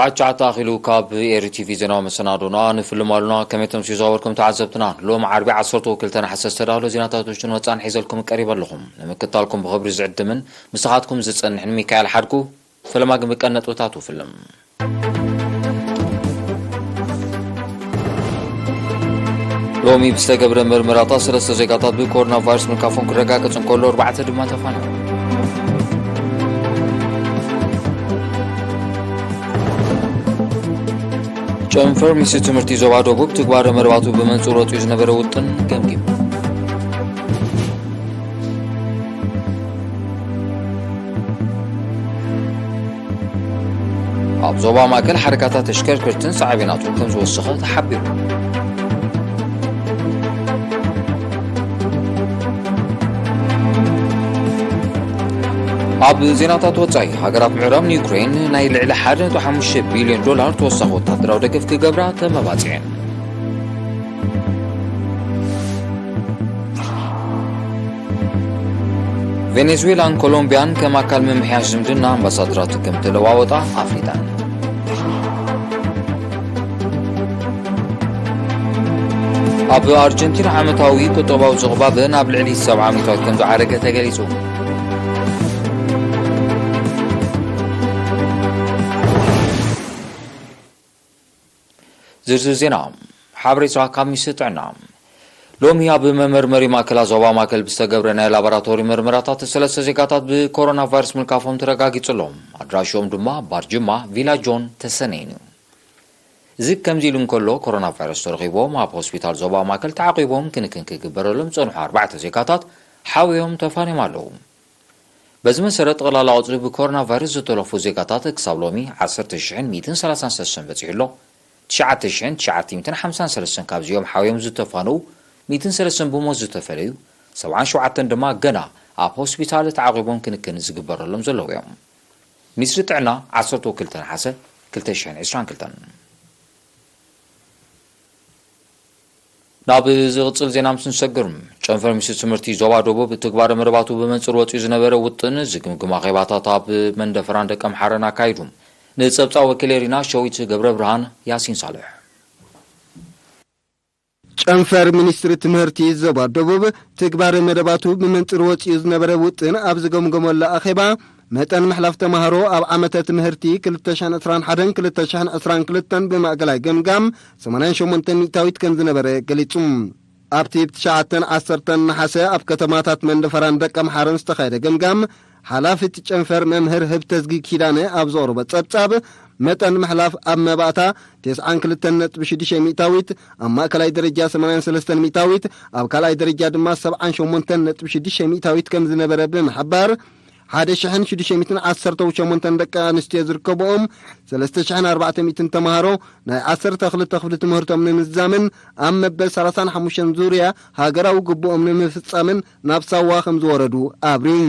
ኣቻ ተኣኺሉ ካብ ኤሪ ቲቪ ዜናዊ መሰናዶና። ንፍልም ኣሉና ከመይ ተምስዩ ዝኸበርኩም ተዓዘብትና። ሎም ዓርቢ ዓሰርተ ክልተ ነሓሰ ዝተዳህሎ ዜናታት ውሽጥን ወጻን ሒዘልኩም ቀሪበ ኣለኹም። ንምክታልኩም ብኽብሪ ዝዕድምን ምሳኻትኩም ዝጸንሕን ሚካኤል ሓድጉ። ፈለማ ግን ብቀን ነጥብታቱ ፍልም። ሎሚ ብዝተገብረ ምርመራታት ሰለስተ ዜጋታት ብኮሮና ቫይረስ ምልካፎም ክረጋገጽ እንከሎ፣ ኣርባዕተ ድማ ተፋንዮም። ጨንፈር ሚኒስትሪ ትምህርቲ ዞባ ደቡብ ትግባረ መደባቱ ብመንጽር ወጺኡ ዝነበረ ውጥን ገምጊሙ። ኣብ ዞባ ማእከል ሓደጋታት ተሽከርከርትን ሳዕቤናቱን ከም ዝወሰኸ ተሓቢሩ። ኣብ ዜናታት ወጻኢ፣ ሃገራት ምዕራብ ንዩክሬን ናይ ልዕሊ ሓደ ነጥቢ ሓሙሽተ ቢልዮን ዶላር ተወሳኺ ወታደራዊ ደገፍ ክገብራ ተመባጺዐን። ቬኔዙዌላን ኮሎምቢያን ከም ኣካል ምምሕያሽ ዝምድና ኣምባሳደራት ከም ተለዋወጣ ኣፍሊጠን። ኣብ ኣርጀንቲና ዓመታዊ ቁጠባዊ ዝቕባበ ናብ ልዕሊ ሰብዓ ሚእታዊት ከም ዝዓረገ ተገሊጹ። ዝርዝር ዜና። ሓበሬታ ካብ ሚኒስትሪ ጥዕና። ሎሚ ኣብ መመርመሪ ማእከላት ዞባ ማእከል ብዝተገብረ ናይ ላቦራቶሪ ምርመራታት ሰለስተ ዜጋታት ብኮሮና ቫይረስ ምልካፎም ተረጋጊጹ ኣሎ። ኣድራሽኦም ድማ ባርጅማ ቪላ ጆን ተሰነይን እዩ። እዚ ከምዚ ኢሉ እንከሎ፣ ኮሮና ቫይረስ ተረኺብዎም ኣብ ሆስፒታል ዞባ ማእከል ተዓቂቦም ክንክን ክግበረሎም ዝጸንሑ ኣርባዕተ ዜጋታት ሓውዮም ተፋንዮም ኣለዉ። በዚ መሰረት፣ ጠቕላላ ቁጽሪ ብኮሮና ቫይረስ ዝተረፉ ዜጋታት ክሳብ ሎሚ ዓሰርተ ሽሕን ሚእትን ሰላሳን ሰለስተን በጺሑ ኣሎ። ትሽዓተ ሽሕን ትሽዓተ ሚእትን ሓምሳን ሰለስተን ካብዚኦም ሓውዮም ዝተፋነዉ፣ ሚእትን ሰለስተን ብሞት ዝተፈለዩ፣ ሰብዓን ሸውዓተን ድማ ገና ኣብ ሆስፒታል ተዓቒቦም ክንክን ዝግበረሎም ዘለዉ እዮም። ሚኒስትሪ ጥዕና፣ ዓሰርተ ክልተ ነሓሰ ክልተ ሽሕን ዕስራን ክልተን። ናብ ዝቕጽል ዜና ምስ ንሰግር፣ ጨንፈር ሚኒስትሪ ትምህርቲ ዞባ ደቡብ ትግባረ መደባቱ ብመንጽር ወጺኡ ዝነበረ ውጥን ዝግምግም ኣኼባታት ኣብ መንደፈራን ደቀምሓረን ኣካይዱ። ንጸብጻብ ወኪል ኤሪና ሸዊት ገብረ ብርሃን ያሲን ሳልሕ። ጨንፈር ሚኒስትሪ ትምህርቲ ዞባ ደቡብ ትግባረ መደባቱ ብመንጽር ወጺኡ ዝነበረ ውጥን ኣብ ዝገምገመሉ ኣኼባ፣ መጠን ምሕላፍ ተማሃሮ ኣብ ዓመተ ትምህርቲ ክልተ ሽሕን ዕስራን ሓደን ክልተ ሽሕን ዕስራን ክልተን ብማእከላይ ገምጋም ሰማንያን ሸሞንተን ሚእታዊት ከም ዝነበረ ገሊጹ። ኣብቲ ብትሽዓተን ዓሰርተን ነሓሰ ኣብ ከተማታት መንደፈራን ደቀምሓረን ዝተኻየደ ገምጋም፣ ሓላፊ እቲ ጨንፈር መምህር ህብተዝጊ ኪዳነ ኣብ ዘቕረቦ ጸብጻብ፣ መጠን ምሕላፍ ኣብ መባእታ ተስዓን ክልተን ነጥቢ ሽዱሽተ ሚእታዊት፣ ኣብ ማእከላይ ደረጃ ሰማንያን ሰለስተን ሚእታዊት፣ ኣብ ካልኣይ ደረጃ ድማ ሰብዓን ሸሞንተን ነጥቢ ሽዱሽተ ሚእታዊት ከም ዝነበረ ብምሕባር፣ ሓደ ሽሕን ሽዱሽተ ሚእትን ዓሰርተ ሸሞንተን ደቂ ኣንስትዮ ዝርከብኦም ሰለስተ ሽሕን ኣርባዕተ ሚእትን ተማሃሮ ናይ ዓሰርተ ክልተ ክፍሊ ትምህርቶም ንምዝዛምን ኣብ መበል ሰላሳን ሓሙሽተን ዙርያ ሃገራዊ ግቡኦም ንምፍጻምን ናብ ሳዋ ከም ዝወረዱ ኣብርዩ።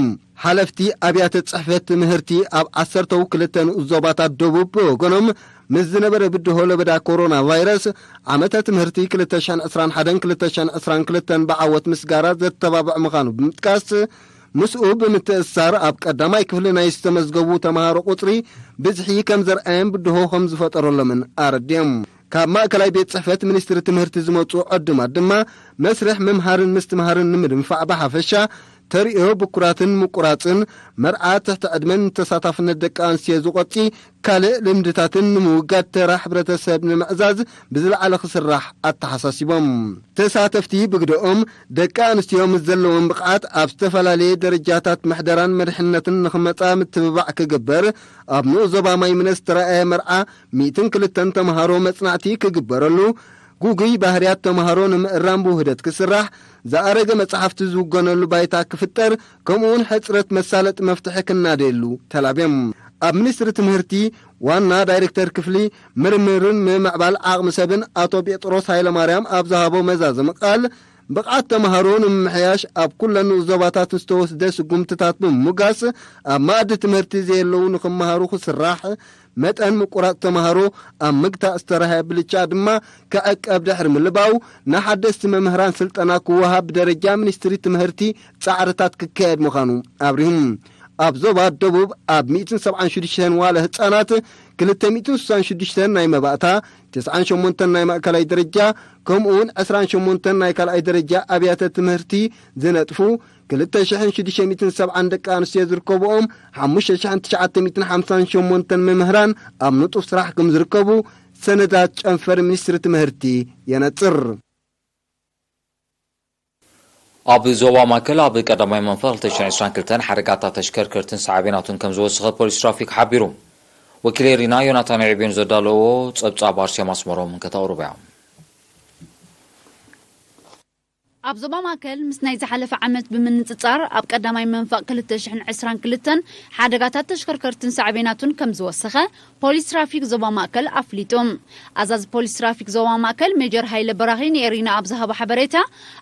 ሓለፍቲ ኣብያተ ጽሕፈት ትምህርቲ ኣብ ዓሰርተው ክልተ ንኡስ ዞባታት ደቡብ ብወገኖም፣ ምስ ዝነበረ ብድሆ ለበዳ ኮሮና ቫይረስ፣ ዓመተ ትምህርቲ ክልተ ሽሕን ዕስራን ሓደን ክልተ ሽሕን ዕስራን ክልተን ብዓወት ምስጋራ ዘተባብዕ ምዃኑ ብምጥቃስ፣ ምስኡ ብምትእስሳር ኣብ ቀዳማይ ክፍሊ ናይ ዝተመዝገቡ ተምሃሮ ቁጽሪ ብዝሒ ከም ዘርኣየን ብድሆ ከም ዝፈጠረሎምን ኣረዲኦም። ካብ ማእከላይ ቤት ጽሕፈት ሚኒስትሪ ትምህርቲ ዝመጹ ዕዱማት ድማ፣ መስርሕ ምምሃርን ምስትምሃርን ንምድንፋዕ ብሓፈሻ፣ ተርእዮ ብኩራትን ምቁራጽን፣ መርዓ ትሕቲ ዕድመን ተሳታፍነት ደቂ ኣንስትዮ ዝቆጺ ካልእ ልምድታትን ንምውጋድ ተራ ሕብረተሰብ ንምዕዛዝ ብዝለዓለ ክስራሕ ኣተሓሳሲቦም። ተሳተፍቲ ብግደኦም፣ ደቂ ኣንስትዮ ምስ ዘለወን ብቕዓት ኣብ ዝተፈላለየ ደረጃታት ምሕደራን መሪሕነትን ንኽመጻ ምትብባዕ ክግበር፣ ኣብ ንኡስ ዞባ ማይምነ ዝተራእየ መርዓ ሚእትን ክልተን ተምሃሮ መጽናዕቲ ክግበረሉ፣ ግጉይ ባህርያት ተምሃሮ ንምእራም ብውህደት ክስራሕ፣ ዝኣረገ መጽሓፍቲ ዝውገነሉ ባይታ ክፍጠር፣ ከምኡውን ሕጽረት መሳለጢ መፍትሒ ክናደየሉ ተላብዮም። ኣብ ሚኒስትሪ ትምህርቲ ዋና ዳይሬክተር ክፍሊ ምርምርን ምምዕባል ዓቕሚ ሰብን ኣቶ ጴጥሮስ ሃይለማርያም ኣብ ዝሃቦ መዛዘሚ ቃል፣ ብቕዓት ተምሃሮ ንምምሕያሽ ኣብ ኩለን ንኡስ ዞባታት ዝተወስደ ስጉምትታት ብምሙጋስ፣ ኣብ መኣዲ ትምህርቲ ዘየለዉ ንኽመሃሩ ክስራሕ፣ መጠን ምቁራጽ ተምሃሮ ኣብ ምግታእ ዝተራህየ ብልጫ ድማ ክዕቀብ ድሕሪ ምልባው፣ ንሓደስቲ መምህራን ስልጠና ክወሃብ ብደረጃ ሚኒስትሪ ትምህርቲ ጻዕርታት ክካየድ ምዃኑ ኣብሪሁ። ኣብ ዞባ ደቡብ ኣብ ሚእትን ሰብዓን ሽዱሽተን ዋለ ህጻናት፣ ክልተ ሚእትን ስሳን ሽዱሽተን ናይ መባእታ፣ ተስዓን ሸሞንተን ናይ ማእከላይ ደረጃ፣ ከምኡ እውን ዕስራን ሸሞንተን ናይ ካልኣይ ደረጃ ኣብያተ ትምህርቲ ዝነጥፉ፣ ክልተ ሽሕን ሽዱሽተ ሚእትን ሰብዓን ደቂ ኣንስትዮ ዝርከብኦም፣ ሓሙሽተ ሽሕን ትሽዓተ ሚእትን ሓምሳን ሸሞንተን መምህራን ኣብ ንጡፍ ስራሕ ከም ዝርከቡ ሰነዳት ጨንፈር ሚኒስትሪ ትምህርቲ የነጽር። ኣብ ዞባ ማእከል ኣብ ቀዳማይ መንፈቕ ክልተ ሽሕን ዕስራን ክልተን ሓደጋታት ተሽከርከርትን ሳዕቤናቱን ከም ዝወሰኸ ፖሊስ ትራፊክ ሓቢሩ። ወኪል ኤሪና ዮናታን ዕቤን ዘዳለዎ ጸብጻብ ኣርሴማ ኣስመሮም ከተቕርቦ እያ። ኣብ ዞባ ማእከል ምስ ናይ ዝሓለፈ ዓመት ብምንጽጻር ኣብ ቀዳማይ መንፈቕ ክልተ ሽሕን ዕስራን ክልተን ሓደጋታት ተሽከርከርትን ሳዕቤናቱን ከም ዝወሰኸ ፖሊስ ትራፊክ ዞባ ማእከል ኣፍሊጡ። ኣዛዚ ፖሊስ ትራፊክ ዞባ ማእከል ሜጀር ሃይለ በራኺ ንኤሪና ኣብ ዝሃቦ ሓበሬታ፣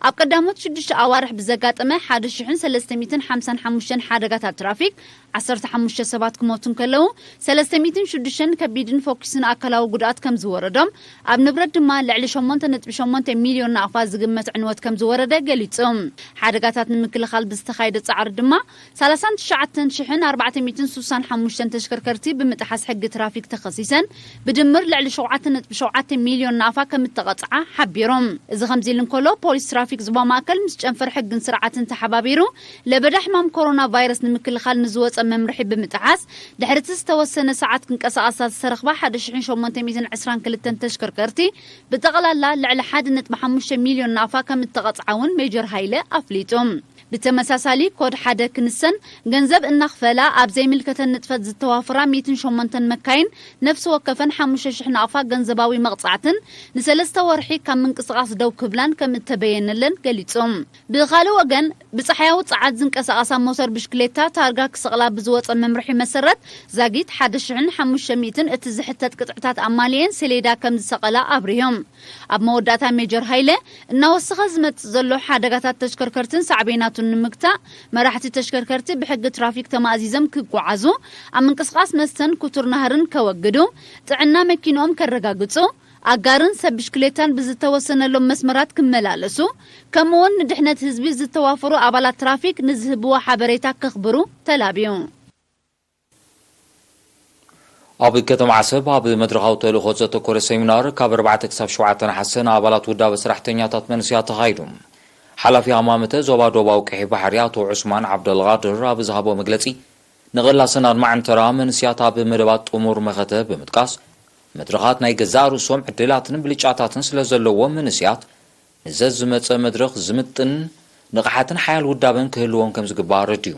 ኣብ ቀዳሞት ሽዱሽተ ኣዋርሕ ብዘጋጠመ ሓደ ሽሕን ሰለስተ ሚእትን ሓምሳን ሓሙሽተን ሓደጋታት ትራፊክ ዓሰርተ ሓሙሽተ ሰባት ክሞቱ እንከለዉ፣ ሰለስተ ሚእትን ሽዱሽተን ከቢድን ፈኲስን ኣካላዊ ጉድኣት ከም ዝወረዶም፣ ኣብ ንብረት ድማ ልዕሊ ሸሞንተ ነጥቢ ሸሞንተ ሚልዮን ናቕፋ ዝግመት ዕንወት ከም ዝወረደ ገሊጹ። ሓደጋታት ንምክልኻል ብዝተኻየደ ጻዕሪ ድማ፣ ሰላሳን ትሽዓተን ሽሕን ኣርባዕተ ሚእትን ስሳን ሓሙሽተን ተሽከርከርቲ ብምጥሓስ ሕጊ ትራፊክ ተኸሲሰን፣ ብድምር ልዕሊ ሸውዓተ ነጥቢ ሸውዓተ ሚልዮን ናቕፋ ከም እተቐጽዓ ሓቢሮም። እዚ ከምዚ ኢሉ እንከሎ፣ ፖሊስ ትራፊክ ዞባ ማእከል ምስ ጨንፈር ሕግን ስርዓትን ተሓባቢሩ፣ ለበዳ ሕማም ኮሮና ቫይረስ ንምክልኻል ንዝወጸ መምርሒ ብምጥሓስ፣ ድሕሪ እቲ ዝተወሰነ ሰዓት ክንቀሳቐሳ ዝተረኽባ ሓደ ሽሕን ሸሞንተ ሚእትን ዕስራን ክልተን ተሽከርከርቲ፣ ብጠቕላላ ልዕሊ ሓደ ነጥቢ ሓሙሽተ ሚልዮን ናቕፋ ከም እተቐጽዓ እውን ሜጀር ሃይለ ኣፍሊጡ። ብተመሳሳሊ፣ ኮድ ሓደ ክንሰን ገንዘብ እናኽፈላ ኣብ ዘይምልከተን ንጥፈት ዝተዋፍራ ሚእትን ሸሞንተን መካይን፣ ነፍሲ ወከፈን ሓሙሽተ ሽሕ ናቕፋ ገንዘባዊ መቕጻዕትን ንሰለስተ ወርሒ ካብ ምንቅስቓስ ደው ክብላን ከም እተበየነለን ገሊጹ። ብኻልእ ወገን፣ ብጸሓያዊ ጸዓት ዝንቀሳቐሳ ሞተር ብሽክሌታ ታርጋ ክሰቕላ ብዝወጸ መምርሒ መሰረት፣ ዛጊት ሓደ ሽሕን ሓሙሽተ ሚእትን እቲ ዝሕተት ቅጥዕታት ኣማሊኤን ሰሌዳ ከም ዝሰቐላ ኣብሪሆም። ኣብ መወዳእታ ሜጀር ሃይለ፣ እናወሰኸ ዝመጽእ ዘሎ ሓደጋታት ተሽከርከርትን ሳዕቤናቱን ንምግታእ፣ መራሕቲ ተሽከርከርቲ ብሕጊ ትራፊክ ተማእዚዞም ክጓዓዙ፣ ኣብ ምንቅስቓስ መስተን ክቱር ናህርን ከወግዱ፣ ጥዕና መኪንኦም ከረጋግጹ፣ ኣጋርን ሰብ ብሽክሌታን ብዝተወሰነሎም መስመራት ክመላለሱ፣ ከምኡውን ንድሕነት ህዝቢ ዝተዋፈሩ ኣባላት ትራፊክ ንዝህብዎ ሓበሬታ ከኽብሩ ተላብዩ። ኣብ ከተማ ዓሰብ ኣብ መድረኻዊ ተልእኾ ዘተኮረ ሰሚናር ካብ ኣርባዕተ ክሳብ ሸውዓተ ነሓሰ ንኣባላት ውዳበ ሰራሕተኛታት መንስያት ተኻይዱ። ሓላፊ ሃማመተ ዞባ ዶባዊ ቀይሕ ባሕሪ ኣቶ ዑስማን ዓብደልቃድር ኣብ ዝሃቦ መግለጺ፣ ንቐላሰን ኣድማዕን ተራ መንስያት ኣብ መደባት ጥሙር መኸተ ብምጥቃስ፣ መድረኻት ናይ ገዛእ ርእሶም ዕድላትን ብልጫታትን ስለ ዘለዎም መንስያት ንዘዝመጸ መድረኽ ዝምጥን ንቕሓትን ሓያል ውዳበን ክህልዎም ከም ዝግባእ ኣረድዩ።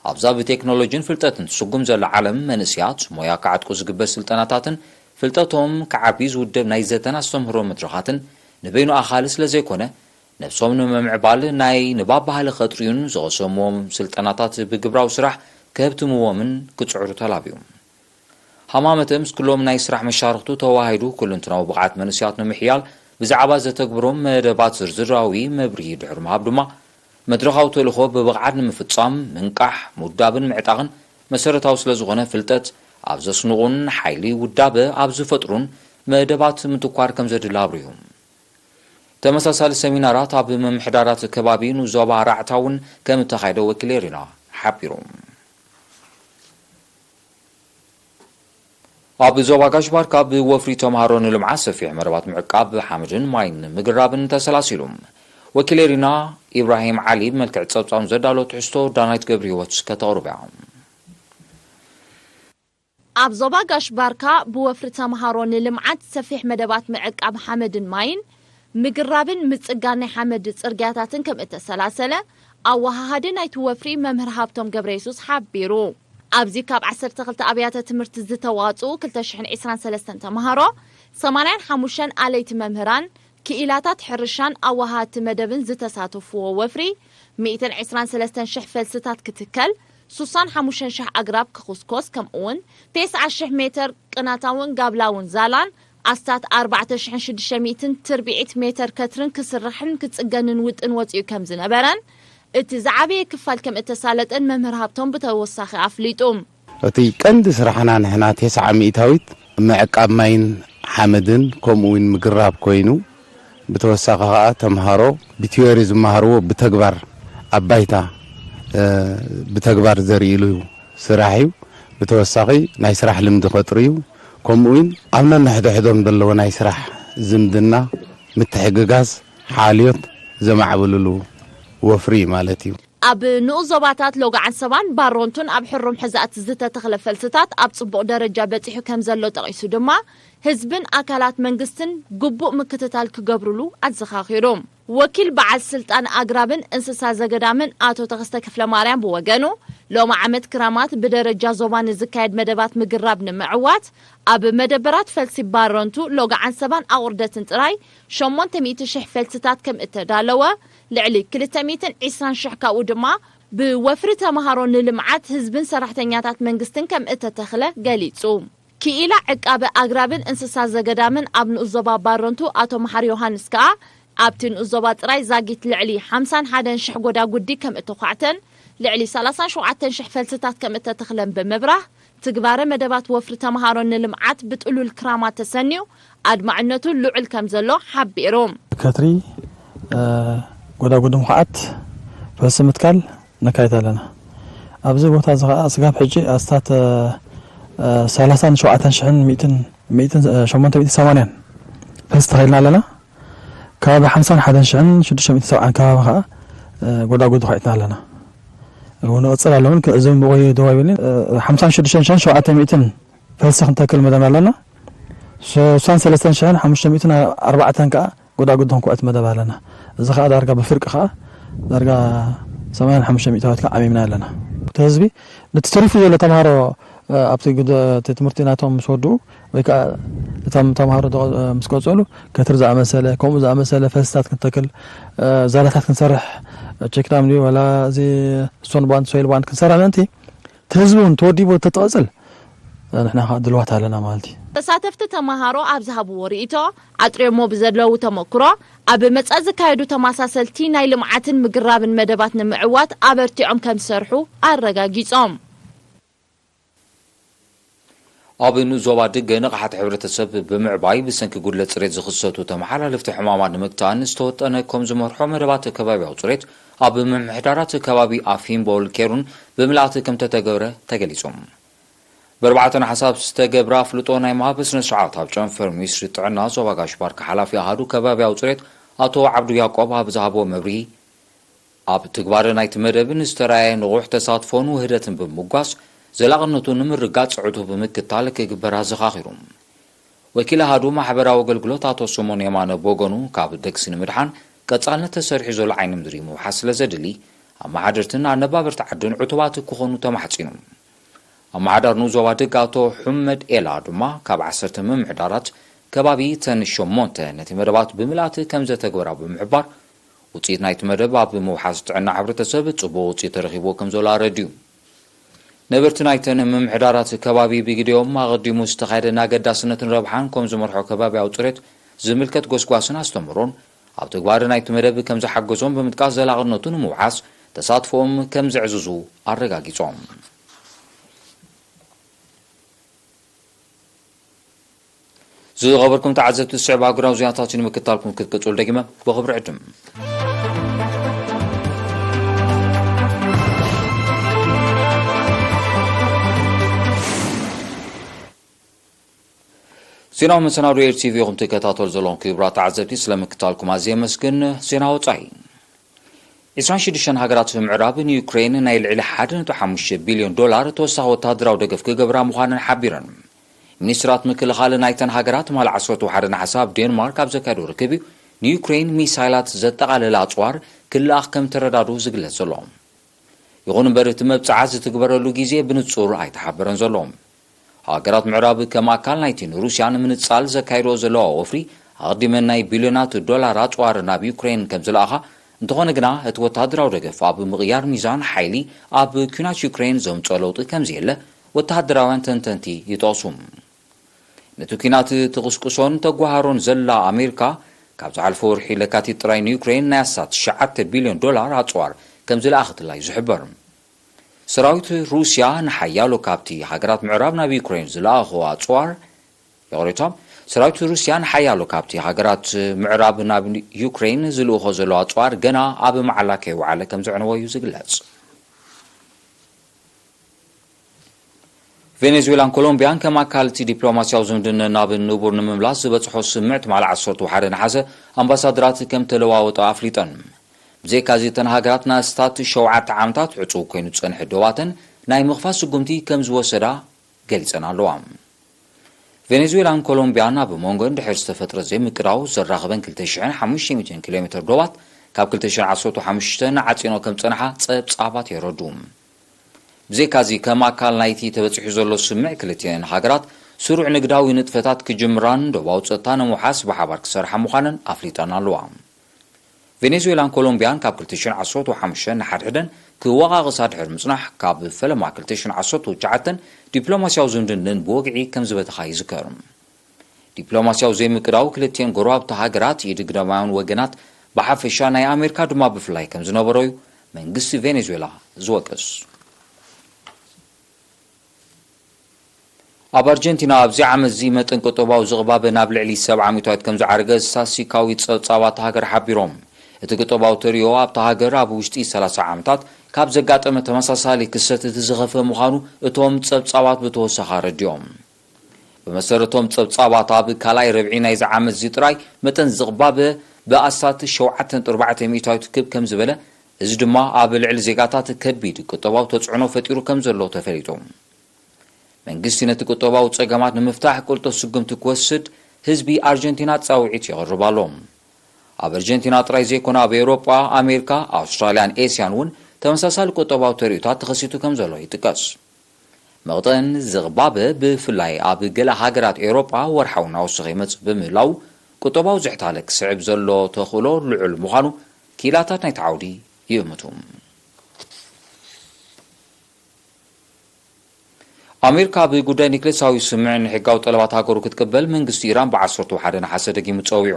ኣብዛ ብቴክኖሎጂን ፍልጠትን ትስጉም ዘላ ዓለም፣ መንእስያት ሞያ ክዓጥቁ ዝግበር ስልጠናታትን ፍልጠቶም ክዓቢ ዝውደብ ናይ ዘተን ኣስተምህሮ መድረኻትን ንበይኑ ኣኻሊ ስለ ዘይኮነ፣ ነብሶም ንምምዕባል ናይ ንባብ ባህሊ ከጥርዩን ዝቐሰምዎም ስልጠናታት ብግብራዊ ስራሕ ከህብትምዎምን ክጽዕሩ ተላብዩ። ሃማመተ ምስ ኩሎም ናይ ስራሕ መሻርኽቱ ተዋሂዱ ኩልንትናዊ ብቕዓት መንእስያት ንምሕያል ብዛዕባ ዘተግብሮም መደባት ዝርዝራዊ መብርሂ ድሕሪ ምሃብ ድማ፣ መድረኻዊ ተልእኾ ብብቕዓት ንምፍጻም ምንቃሕ፣ ምውዳብን ምዕጣቕን መሰረታዊ ስለ ዝኾነ፣ ፍልጠት ኣብ ዘስንቑን ሓይሊ ውዳበ ኣብ ዝፈጥሩን መደባት ምትኳር ከም ዘድሊ ኣብሪሁ። ተመሳሳሊ ሰሚናራት ኣብ ምምሕዳራት ከባቢ ንዞባ ራዕታ እውን ከም እተኻየደ ወኪል ኤሪና ሓቢሩ። ኣብ ዞባ ጋሽ ባርካ ብወፍሪ ተምሃሮ ንልምዓት ሰፊሕ መረባት ምዕቃብ ሓመድን ማይን ምግራብን ተሰላሲሉ። ወኪል ኤሪና ኢብራሂም ዓሊ ብመልክዕ ጸብጻብ ዘዳሎ ትሕዝቶ ዳናይት ገብረ ህይወት ከተቕርብ እያ። ኣብ ዞባ ጋሽ ባርካ ብወፍሪ ተምሃሮ ንልምዓት ሰፊሕ መደባት ምዕቃብ ሓመድን ማይን፣ ምግራብን ምጽጋን ናይ ሓመድ ጽርግያታትን ከም እተሰላሰለ፣ ኣወሃሃዲ ናይቲ ወፍሪ መምህር ሃብቶም ገብረየሱስ ሓቢሩ። ኣብዚ ካብ ዓሰርተ ክልተ ኣብያተ ትምህርቲ ዝተዋጽኡ ክልተ ሽሕን ዕስራን ሰለስተን ተምሃሮ፣ ሰማንያን ሓሙሽተን ኣለይቲ መምህራን፣ ክኢላታት ሕርሻን ኣወሃሃድቲ መደብን ዝተሳተፍዎ ወፍሪ፣ ሚእትን ዕስራን ሰለስተን ሽሕ ፈልስታት ክትከል፣ ሱሳን ሓሙሽተን ሽሕ ኣግራብ ክኹስኮስ፣ ከምኡውን ተስዓ ሽሕ ሜተር ቅናታውን ጋብላውን ዛላን ኣስታት ኣርባዕተ ሽሕን ሽዱሽተ ሚእትን ትርብዒት ሜተር ከትርን ክስራሕን ክጽገንን ውጥን ወጺኡ ከም ዝነበረን፣ እቲ ዝዓበየ ክፋል ከም እተሳለጠን መምህር ሃብቶም ብተወሳኺ ኣፍሊጡ። እቲ ቀንዲ ስራሕና ንሕና ተስዓ ሚእታዊት ምዕቃብ ማይን ሓመድን ከምኡ እውን ምግራብ ኮይኑ፣ ብተወሳኺ ከኣ ተምሃሮ ብቲዮሪ ዝመሃርዎ ብተግባር ኣብ ባይታ ብተግባር ዘርእሉ ስራሕ እዩ። ብተወሳኺ ናይ ስራሕ ልምዲ ከጥርዩ፣ ከምኡ እውን ኣብ ነንሕድሕዶም ዘለዎ ናይ ስራሕ ዝምድና፣ ምትሕግጋዝ፣ ሓልዮት ዘማዕብልሉ ወፍሪ ማለት እዩ። ኣብ ንኡስ ዞባታት ሎጋዓን ሰባን ባሮንቱን ኣብ ሕሩም ሕዛእቲ ዝተተኽለ ፈልስታት ኣብ ጽቡቕ ደረጃ በጺሑ ከም ዘሎ ጠቒሱ ድማ፣ ህዝብን ኣካላት መንግስትን ግቡእ ምክትታል ክገብሩሉ ኣዘኻኺሩ። ወኪል በዓል ስልጣን ኣግራብን እንስሳ ዘገዳምን ኣቶ ተኸስተ ክፍለማርያም ብወገኑ፣ ሎሚ ዓመት ክራማት ብደረጃ ዞባ ንዝካየድ መደባት ምግራብ ንምዕዋት፣ ኣብ መደበራት ፈልሲ ባረንቱ፣ ሎጋዓን ሰባን ኣቑርደትን ጥራይ ሸሞንተ ሚእቲ ሽሕ ፈልስታት ከም እተዳለወ፣ ልዕሊ ክልተ ሚእትን ዕስራን ሽሕ ካብኡ ድማ ብወፍሪ ተምሃሮ ንልምዓት ህዝብን ሰራሕተኛታት መንግስትን ከም እተተኽለ ገሊጹ። ክኢላ ዕቃበ ኣግራብን እንስሳ ዘገዳምን ኣብ ንኡስ ዞባ ባረንቱ ኣቶ መሓሪ ዮሃንስ ከኣ፣ ኣብቲ ንኡስ ዞባ ጥራይ ዛጊት ልዕሊ ሓምሳን ሓደን ሽሕ ጎዳጉዲ ከም እተዃዕተን፣ ልዕሊ ሰላሳን ሸውዓተን ሽሕ ፈልስታት ከም እተተኽለን ብምብራህ፣ ትግባረ መደባት ወፍሪ ተምሃሮ ንልምዓት ብጥሉል ክራማት ተሰንዩ ኣድማዕነቱ ልዑል ከም ዘሎ ሓቢሩ። ከትሪ፣ እ፣ ጎዳጉዲ ምኹዓት፣ ፈልሲ ምትካል ነካይድ ኣለና። ኣብዚ ቦታ እዚ ኸዓ ስጋብ ሕጂ ኣስታት፣ እ፣ ሰላሳን ሸውዓተን ሽሕን ሚእትን፣ ሚእትን፣ እ፣ ሸሞንተ ሚእትን ሰማንያን ፈልሲ ተኸልና ኣለና። ከባቢ ሓምሳን ሓደን ሽሕን ሽዱሽተ ሚእትን ሰብዓን ከባቢ ኸዓ፣ እ፣ ጎዳጉዲ ኳዒትና ኣለና። እውን እቕጽል ኣለውን፣ እዞም ብቑይ ደው ኣይብልን። እ፣ ሓምሳን ሽዱሽተን ሽሕን ሸውዓተ ሚእትን ፈልሲ ክንተክል መደብ ኣለና። ሶሳን ሰለስተን ሽሕን ሓሙሽተ ሚእትን ኣርባዕተን ከኣ ጎዳጉዲ ክንኩዕት መደብ ኣለና። እዚ ከኣ ዳርጋ ብፍርቂ ከኣ ዳርጋ ሰማንያን ሓሙሽተ ሚእታዊት ከኣ ዓሚምና ኣለና። እቲ ህዝቢ ነቲ ተሪፉ ዘሎ ተምሃሮ፣ እ፣ ኣብቲ ግደ-፣ እቲ ትምህርቲ ናቶም ምስ ወድኡ ወይ ከኣ እቶም ተምሃሮ ዶ-፣ እ፣ ምስ ቀጸሉ፣ ከትሪ ዝኣመሰለ፣ ከምኡ ዝኣመሰለ ፈልስታት ክንተክል፣ እ፣ ዛላታት ክንሰርሕ፣ እ፣ ቼክ ዳም ድዩ ዋላ እዚ ስቶን ባንድ፣ ሶይል ባንድ ክንሰርሕ ምእንቲ፣ እቲ ህዝቢ እውን ተወዲቡ ተትቐጽል፣ ንሕና ኸዓ ድልዋት ኣለና ማለት እዩ። ተሳተፍቲ ተመሃሮ ኣብ ዝሃብዎ ርእይቶ፣ ኣጥርዮሞ ብዘለዉ ተመክሮ፣ ኣብ መጻኢ ዝካየዱ ተመሳሰልቲ ናይ ልምዓትን ምግራብን መደባት ንምዕዋት ኣበርቲዖም ከም ዝሰርሑ ኣረጋጊጾም። ኣብ ንኡስ ዞባ ድገ ንቕሓት ሕብረተሰብ ብምዕባይ ብሰንኪ ጉድለት ጽሬት ዝኽሰቱ ተመሓላለፍቲ ሕማማት ንምግታእን ዝተወጠነ ከም ዝመርሖ መደባት ከባብያዊ ጽሬት ኣብ ምምሕዳራት ከባቢ ኣፊምቦል ኬሩን ብምልኣት ከም ተተገብረ ተገሊጹ። ብኣርባዕተ ነሓሰ ዝተገብረ ኣፍልጦ ናይ ምሃብ ስነ ስርዓት ኣብ ጨንፈር ሚኒስትሪ ጥዕና ዞባ ጋሽ ባርካ ሓላፊ ኣሃዱ ከባብያዊ ጽሬት ኣቶ ዓብዱ ያቆብ ኣብ ዝሃቦ መብርሂ፣ ኣብ ትግባረ ናይቲ መደብ ንዝተራእየ ንቑሕ ተሳትፎን ውህደትን ብምጓዝ ዘላቕነቱ ንምርጋጽ ዕቱብ ምክታል ክግበር ኣዘኻኺሩ። ወኪል ኣሃዱ ማሕበራዊ ኣገልግሎት ኣቶ ስሞን የማነ ብወገኑ፣ ካብ ደግሲ ንምድሓን ቀጻልነት ተሰሪሑ ዘሎ ዓይኒ ምድሪ ምውሓስ ስለ ዘድሊ፣ ኣመሓደርትን ኣነባበርቲ ዓድን ዕቱባት ክኾኑ ተማሕጺኑ። ኣመሓዳሪ ንኡስ ዞባ ድግ ኣቶ ሑመድ ኤላ ድማ፣ ካብ ዓሰርተ ምምሕዳራት ከባቢ እተን ሸሞንተ ነቲ መደባት ብምልኣት ከም ዘተግበራ ብምሕባር፣ ውጽኢት ናይቲ መደብ ኣብ ምውሓስ ጥዕና ሕብረተሰብ ጽቡቕ ውጽኢት ተረኺብዎ ከም ዘሎ ኣረድዩ። ነበርቲ ናይተን ምምሕዳራት ከባቢ ብግዲኦም፣ ኣቐዲሙ ዝተኻየደ ንኣገዳስነትን ረብሓን ከም ዝመርሖ ከባብያዊ ጽሬት ዝምልከት ጎስጓስን ኣስተምህሮን ኣብ ትግባረ ናይቲ መደብ ከም ዝሓገዞም ብምጥቃስ፣ ዘላቕነቱ ንምውሓስ ተሳትፎኦም ከም ዘዕዝዙ ኣረጋጊጾም። ዝኸበርኩም ተዓዘብቲ፣ ዝስዕብ ኣህጉራዊ ዜናታት እዩ ንምክታልኩም ክትቅጽሉ ደጊመ ብኽብሪ ዕድም። ዜናዊ መሰናዶ ኤር ቲ ቪ ኢኹም ትከታተሉ ዘለኹም ክቡራት ተዓዘብቲ፣ ስለ ምክታልኩም ኣዝየ የመስግን። ዜና ወጻኢ። ዕስራን ሽዱሽተን ሃገራት ምዕራብ ንዩክሬን ናይ ልዕሊ ሓደ ነጥቢ ሓሙሽተ ቢልዮን ዶላር ተወሳኺ ወተሃደራዊ ደገፍ ክገብራ ምዃነን ሓቢረን። ሚኒስትራት ምክልኻል ናይተን ሃገራት ትማሊ ዓሰርተ ሓደ ነሓሰ ኣብ ዴንማርክ ኣብ ዘካየዶ ርክብ እዩ ንዩክሬን ሚሳይላት ዘጠቓለለ ኣጽዋር ክልኣኽ ከም ተረዳድኡ ዝግለጽ ዘሎ። ይኹን እምበር፣ እቲ መብጽዓ ዝትግበረሉ ግዜ ብንጹር ኣይተሓበረን ዘሎ። ሃገራት ምዕራብ ከም ኣካል ናይቲ ንሩስያ ንምንጻል ዘካየድኦ ዘለዋ ወፍሪ፣ ኣቐዲመን ናይ ቢልዮናት ዶላር ኣጽዋር ናብ ዩክሬን ከም ዝለኣኻ፣ እንተኾነ ግና፣ እቲ ወተሃደራዊ ደገፍ ኣብ ምቕያር ሚዛን ሓይሊ ኣብ ኲናት ዩክሬን ዘምጽኦ ለውጢ ከም ዘየለ ወተሃደራውያን ተንተንቲ ይጠቕሱ። ነቲ ኲናት ትቕስቅሶን ተጓሃሮን ዘላ ኣሜሪካ፣ ካብ ዝሓለፈ ወርሒ ለካቲት ጥራይ ንዩክሬን ናይ ኣስታት ትሽዓተ ቢልዮን ዶላር ኣጽዋር ከም ዝለኣኸትላ እዩ ዝሕበር። ሰራዊት ሩስያ ንሓያሎ ካብቲ ሃገራት ምዕራብ ናብ ዩክሬን ዝለኣኾ ኣጽዋር፣ ይቕሬታ፣ ሰራዊት ሩስያ ንሓያሎ ካብቲ ሃገራት ምዕራብ ናብ ዩክሬን ዝልእኾ ዘሎ ኣጽዋር ገና ኣብ መዓላ ከይወዓለ ከም ዘዕነዎ እዩ ዝግለጽ። ቬኔዙዌላን ኮሎምቢያን ከም ኣካል እቲ ዲፕሎማስያዊ ዝምድና ናብ ንቡር ንምምላስ ዝበጽሖ ስምምዕ ትማሊ ዓሰርተ ሓደ ነሓሰ ኣምባሳደራት ከም ተለዋወጡ ኣፍሊጠን። ብዘይካዚ እተን ሃገራት ንኣስታት ሸውዓተ ዓመታት ዕጹው ኮይኑ ዝጸንሐ ዶባተን ናይ ምኽፋት ስጉምቲ ከም ዝወሰዳ ገሊጸን ኣለዋ። ቬኔዙዌላን ኮሎምቢያን ኣብ መንጎን ድሕሪ ዝተፈጥረ ዘይምቅዳው ዘራኽበን ክልተ ሽሕን ሓሙሽተ ሚእትን ኪሎ ሜትር ዶባት ካብ ክልተ ሽሕን ዓሰርተ ሓሙሽተን ዓጺኖ ከም ዝጸንሓ ጸብጻባት የረዱ። ብዘይካዚ ከም ኣካል ናይቲ ተበጺሑ ዘሎ ስምምዕ ክልቲኤን ሃገራት ስሩዕ ንግዳዊ ንጥፈታት ክጅምራን ዶባዊ ጸጥታ ንምውሓስ ብሓባር ክሰርሓ ምዃነን ኣፍሊጠን ኣለዋ። ቬኔዙዌላን ኮሎምቢያን ካብ ክልተ ሽሕን ዓሰርተ ሓሙሽተ ንሓድሕደን ክወቓቕሳ ድሕሪ ምጽናሕ ካብ ፈለማ ክልተ ሽሕን ዓሰርተ ትሽዓተን ዲፕሎማስያዊ ዝምድነን ብወግዒ ከም ዝበተኻ ይዝከር። ዲፕሎማስያዊ ዘይምቅዳው ክልቲኤን ጎረባብቲ ሃገራት ኢድ ግዳማውያን ወገናት ብሓፈሻ ናይ ኣሜሪካ ድማ ብፍላይ ከም ዝነበሮ እዩ መንግስቲ ቬኔዙዌላ ዝወቅስ። ኣብ ኣርጀንቲና ኣብዚ ዓመት እዚ መጠን ቁጠባዊ ዝቕባበ ናብ ልዕሊ ሰብዓ ሚእታዊት ከም ዝዓረገ ስታትስቲካዊ ጸብጻባት ሃገር ሓቢሮም። እቲ ቁጠባዊ ተርእዮ ኣብታ ሃገር ኣብ ውሽጢ ሰላሳ ዓመታት ካብ ዘጋጠመ ተመሳሳሊ ክስተት እቲ ዝኸፍአ ምዃኑ እቶም ጸብጻባት ብተወሳኺ ኣረዲኦም። ብመሰረቶም ጸብጻባት ኣብ ካልኣይ ረብዒ ናይዚ ዓመት እዚ ጥራይ መጠን ዝቕባበ ብኣስታት ሸውዓተ ነጥቢ ኣርባዕተ ሚእታዊት ክብ ከም ዝበለ፣ እዚ ድማ ኣብ ልዕሊ ዜጋታት ከቢድ ቁጠባዊ ተጽዕኖ ፈጢሩ ከም ዘሎ ተፈሊጡ። መንግስቲ ነቲ ቁጠባዊ ጸገማት ንምፍታሕ ቅልጡፍ ስጉምቲ ክወስድ ህዝቢ ኣርጀንቲና ጻውዒት የቕርብ ኣሎ። ኣብ ኣርጀንቲና ጥራይ ዘይኮነ ኣብ ኤውሮጳ፣ ኣሜሪካ፣ ኣውስትራልያን ኤስያን እውን ተመሳሳሊ ቁጠባዊ ተርእዮታት ተኸሲቱ ከም ዘሎ ይጥቀስ። መቕጠን ዝቕባበ ብፍላይ ኣብ ገለ ሃገራት ኤውሮጳ ወርሓዊ እናወሰኸ ይመጽእ ብምህላው ቁጠባዊ ዝሕታለ ክስዕብ ዘሎ ተኽእሎ ልዑል ምዃኑ ክኢላታት ናይቲ ዓውዲ ይእምቱ። ኣሜሪካ ብጉዳይ ኒክሌሳዊ ስምምዕ ንሕጋዊ ጠለባት ሃገሩ ክትቅበል መንግስቲ ኢራን ብ ዓሰርተ ሓደ ነሓሰ ደጊሙ ጸዊዑ።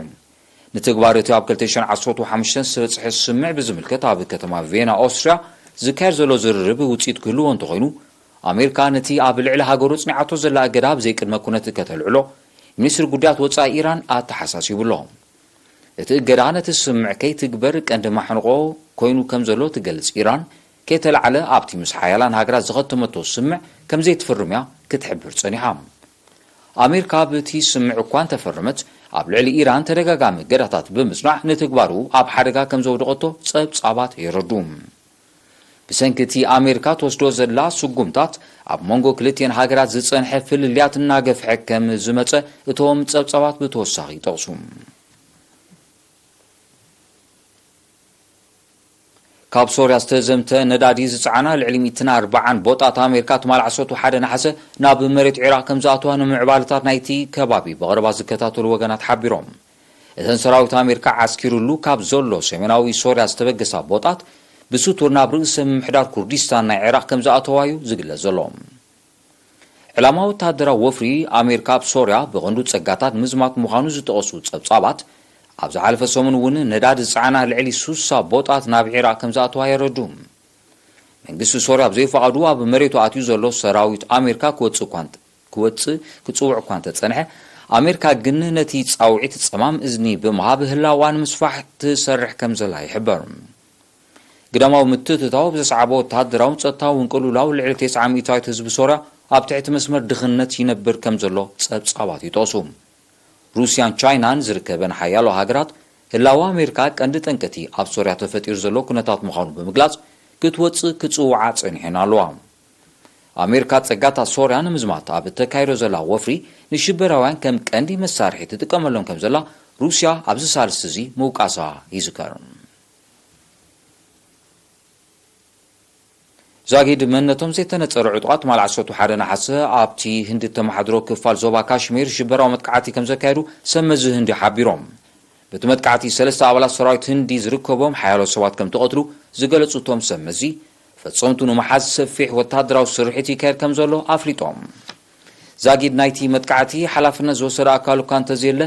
ንትግባር እቲ ኣብ ክልተ ሽሕን ዓሰርተ ሓሙሽተን ዝተበጽሐ ስምምዕ ብዝምልከት ኣብ ከተማ ቬና ኦስትርያ ዝካየድ ዘሎ ዝርርብ ውጽኢት ክህልዎ እንተኾይኑ፣ ኣሜሪካ ነቲ ኣብ ልዕሊ ሃገሩ ጽኒዓቶ ዘላ እገዳ ብዘይቅድመ ኩነት ከተልዕሎ ሚኒስትሪ ጉዳያት ወጻኢ ኢራን ኣተሓሳሲቡ ኣሎ። እቲ እገዳ ነቲ ስምምዕ ከይትግበር ቀንዲ ማሕንቆ ኮይኑ ከም ዘሎ ትገልጽ ኢራን፣ ከይተላዕለ ኣብቲ ምስ ሓያላን ሃገራት ዝኸተመቶ ስምምዕ ከም ዘይትፍርም እያ ክትሕብር ጸኒሓ። ኣሜሪካ ብቲ ስምምዕ እኳ እንተፈረመት፣ ኣብ ልዕሊ ኢራን ተደጋጋሚ እገዳታት ብምጽናዕ ንትግባሩ ኣብ ሓደጋ ከም ዘውደቐቶ ጸብጻባት የረዱ። ብሰንኪ እቲ ኣሜሪካ ትወስዶ ዘላ ስጉምታት፣ ኣብ መንጎ ክልቲኤን ሃገራት ዝጸንሐ ፍልልያት እናገፍሐ ከም ዝመጸ እቶም ጸብጻባት ብተወሳኺ ይጠቕሱ። ካብ ሶርያ ዝተዘምተ ነዳዲ ዝጸዓና ልዕሊ ሚእትን ኣርባዓን ቦጣት ኣሜሪካ ትማሊ ዓሰርተ ሓደ ነሓሰ ናብ መሬት ዒራቕ ከም ዝኣተዋ ንምዕባለታት ናይቲ ከባቢ ብቐረባ ዝከታተሉ ወገናት ሓቢሮም። እተን ሰራዊት ኣሜሪካ ዓስኪሩሉ ካብ ዘሎ ሰሜናዊ ሶርያ ዝተበገሳ ቦጣት ብስቱር ናብ ርእሰ ምምሕዳር ኩርዲስታን ናይ ዒራቕ ከም ዝኣተዋ እዩ ዝግለጽ ዘሎ። ዕላማ ወተሃደራዊ ወፍሪ ኣሜሪካ ኣብ ሶርያ ብቐንዱ ጸጋታት ምዝማት ምዃኑ ዝጠቐሱ ጸብጻባት፣ ኣብ ዝሓለፈ ሰሙን እውን ነዳዲ ዝጸዓና ልዕሊ ሱሳ ቦጣት ናብ ዒራቕ ከም ዝኣተዋ የረዱ። መንግስቲ ሶርያ ብዘይፈቓዱ ኣብ መሬቱ ኣትዩ ዘሎ ሰራዊት ኣሜሪካ ክወጽእ እኳ እንተ-፣ ክወጽእ ክጽውዕ እኳ እንተጸንሐ፣ ኣሜሪካ ግን ነቲ ጻውዒት ጸማም እዝኒ ብምሃብ ህላዋ ንምስፋሕ ትሰርሕ ከም ዘላ ይሕበር። ግዳማዊ ምትእትታው ብዘስዓቦ ወተሃደራውን ጸጥታውን ቅልውላው ልዕሊ ተስዓ ሚእታዊት ህዝቢ ሶርያ ኣብ ትሕቲ መስመር ድኽነት ይነብር ከም ዘሎ ጸብጻባት ይጠቕሱ። ሩስያን ቻይናን ዝርከበን ሓያሎ ሃገራት ህላወ ኣሜሪካ ቀንዲ ጠንቅቲ ኣብ ሶርያ ተፈጢሩ ዘሎ ኩነታት ምዃኑ ብምግላጽ ክትወጽእ ክጽውዓ ጸኒሐን ኣለዋ። ኣሜሪካ ጸጋታት ሶርያ ንምዝማት ኣብ እተካይዶ ዘላ ወፍሪ ንሽበራውያን ከም ቀንዲ መሳርሒ ትጥቀመሎም ከም ዘላ ሩስያ ኣብዚ ሳልስቲ እዚ ምውቃሳ ይዝከር። ዛጊድ መንነቶም ዘይተነጸረ ዕጡቓት ትማሊ ዓሰርተ ሓደ ነሓሰ ኣብቲ ህንዲ እተመሓድሮ ክፋል ዞባ ካሽሚር ሽበራዊ መጥቃዕቲ ከም ዘካየዱ ሰብ መዚ ህንዲ ሓቢሮም። በቲ መጥቃዕቲ ሰለስተ ኣባላት ሰራዊት ህንዲ ዝርከቦም ሓያሎ ሰባት ከም ተቐትሉ ዝገለጹ እቶም ሰብ መዚ፣ ፈጸምቱ ንምሓዝ ሰፊሕ ወተሃደራዊ ስርሒት ይካየድ ከም ዘሎ ኣፍሊጦም። ዛጊድ ናይቲ መጥቃዕቲ ሓላፍነት ዝወሰደ ኣካል እኳ እንተዘየለ፣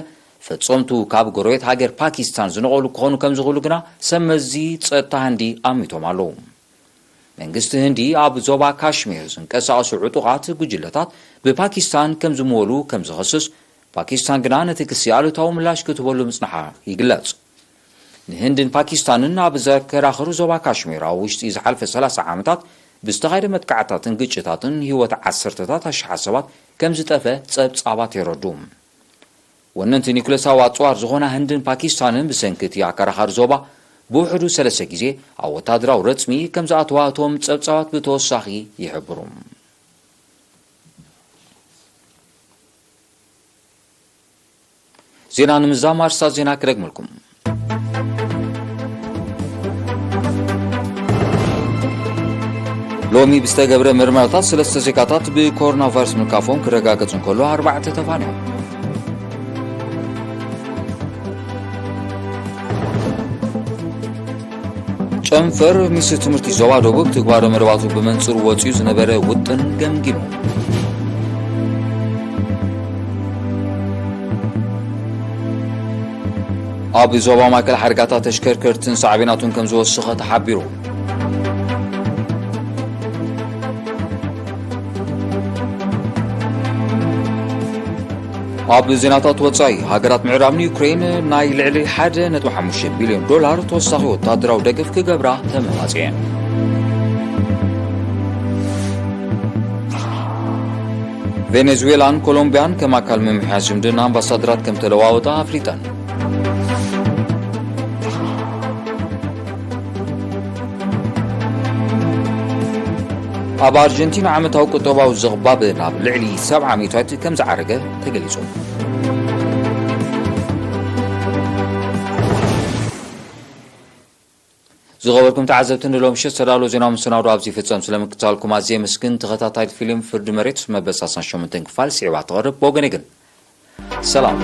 ፈጸምቱ ካብ ጎረቤት ሃገር ፓኪስታን ዝነቐሉ ክኾኑ ከም ዝኽእሉ ግና ሰብ መዚ ጸጥታ ህንዲ ኣሚቶም ኣለዉ። መንግስቲ ህንዲ ኣብ ዞባ ካሽሚር ዝንቀሳቐሱ ዕጡቓት ጉጅለታት ብፓኪስታን ከም ዝምወሉ ከም ዝኸስስ፣ ፓኪስታን ግና ነቲ ክሲ ኣሉታዊ ምላሽ ክትህበሉ ምጽንሓ ይግለጽ። ንህንድን ፓኪስታንን ኣብ ዘከራኽር ዞባ ካሽሚር ኣብ ውሽጢ ዝሓልፈ ሰላሳ ዓመታት ብዝተኻየደ መጥቃዕታትን ግጭታትን ህይወት ዓሰርተታት ኣሽሓት ሰባት ከም ዝጠፈ ጸብጻባት የረዱ። ወነንቲ ኒኩለሳዊ ኣጽዋር ዝኾና ህንድን ፓኪስታንን ብሰንኪ እቲ ኣከራኻሪ ዞባ ብውሕዱ ሰለስተ ግዜ ኣብ ወታደራዊ ረጽሚ ከም ዝኣተዋ እቶም ጸብጻባት ብተወሳኺ ይሕብሩ። ዜና ንምዝዛም ኣርስታት ዜና ክደግመልኩም። ሎሚ ብዝተገብረ ምርመራታት ሰለስተ ዜጋታት ብኮሮና ቫይረስ ምልካፎም ክረጋገጽ እንከሎ ኣርባዕተ ተፋንዮም። ጨንፈር ሚኒስትሪ ትምህርቲ ዞባ ደቡብ ትግባረ መደባቱ ብመንጽሩ ወጺኡ ዝነበረ ውጥን ገምጊሙ። ኣብ ዞባ ማእከል ሓደጋታት ተሽከርከርትን ሳዕቤናቱን ከም ዝወሰኸ ተሓቢሩ። ኣብ ዜናታት ወጻኢ፣ ሃገራት ምዕራብ ንዩክሬን ናይ ልዕሊ ሓደ ነጥቢ ሓሙሽተ ቢልዮን ዶላር ተወሳኺ ወታደራዊ ደገፍ ክገብራ ተመባጽየን። ቬኔዙዌላን ኮሎምቢያን ከም ኣካል ምምሕያሽ ዝምድና ኣምባሳደራት ከም ተለዋወጣ ኣፍሊጠን። ኣብ ኣርጀንቲና ዓመታዊ ቁጠባዊ ዝቕባብ ናብ ልዕሊ ሰብዓ ሚእታዊት ከም ዝዓረገ ተገሊጹ። ዝኸበርኩም ተዓዘብቲ፣ ንሎሚ ምሸት ዝተዳለወ ዜናዊ መሰናዶ ኣብዚ ይፍጸም። ስለ ምክትታልኩም ኣዝየ የመስግን። ተኸታታሊት ፊልም ፍርዲ መሬት መበል ሰላሳን ሸሞንተን ክፋል ስዒባ ትቐርብ። ብወገነይ ግን ሰላም።